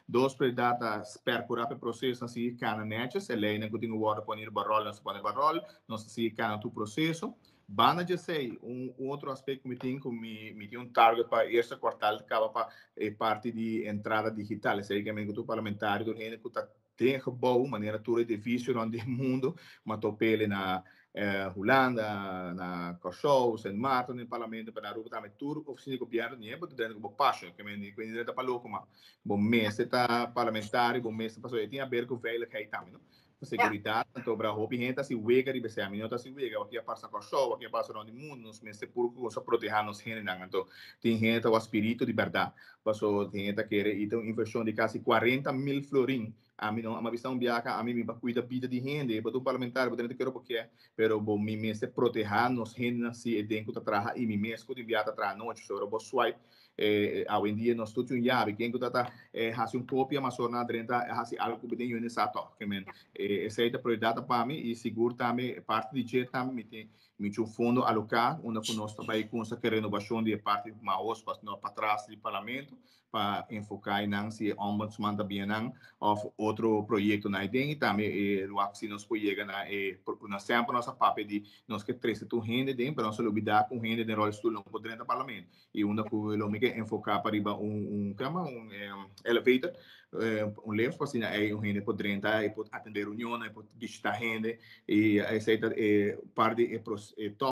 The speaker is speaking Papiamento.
Dos prioridat ta perkurá pa e prosesonan sigui kana nètjes, e leinan ku tin ku wòrdu pone riba ròl, nos ta pone riba ròl, nos ta sigui kana tur proseso. Banda dje esei, un otro aspekto ku mi tin ku mi tin un target pa eerste kwartal kaba pa e parti di entrada digital. Esei ke men ku tur parlamentario, tur hende ku ta den gebou, manera tur edifisio rònt di e mundu, ma top'el na Hulanda, na Kòrsou, Sint Maarten den parlamento, pero na Aruba tambe tur ofisina di gobièrnu ni e bo ta drenta ku bo pasha, ke men di ku e drenta pa loko, ma bo mester ta parlamentario, bo mester pasobra e tin aber ku veiligheid tambe, no? Seguridat, anto bra hopi hende ta hasi wega riba esei, ami no ta hasi wega, wak a pasa Kòrsou, wak a pasa rònt di mundu, nos mester puru ku nos a protehá nos hendenan, anto tin hende ta wak spiritu di bèrdat, paso tin hende ta kere i ta un invershon di kasi 40.000 florin. Ami no, ami a bisa un biaha, ami bin pa kuida bida di hende, bo ta un parlamentario, bo ta hende kere bo ke, pero bo mi mester protehá nos hendenan si e den ku ta traha i mi mes ku tin biaha ta traha anochi, so ora bo swipe awendia nos tur tin un yabi, ken ku ta ta hasi un kopia mas ora nan a drenta hasi algu ku bo den yuni sa tòg. Ke men esei ta prioridat pa mi i sigur tambe parti di dje tambe mi tin mi tin un fondo aloká unda ku nos ta bai kunsa ku e renobashon di e parti maos pa no patras di parlamento pa enfoká einan si e ombudsman ta bien nan òf otro proyektonan aiden i tambe e wak si nos por yega na e na semper nos a papia di nos ke trese tur hende den pero nos a lubidá ku un hende den ròlstoel no por drenta parlamento. I unda ku lo mi ke enfoká pa riba un kama un elevator, un lift, pa asina ei un hende por drenta, e por atendé reunionnan, e por bishitá hende i esei ta e parti di e top.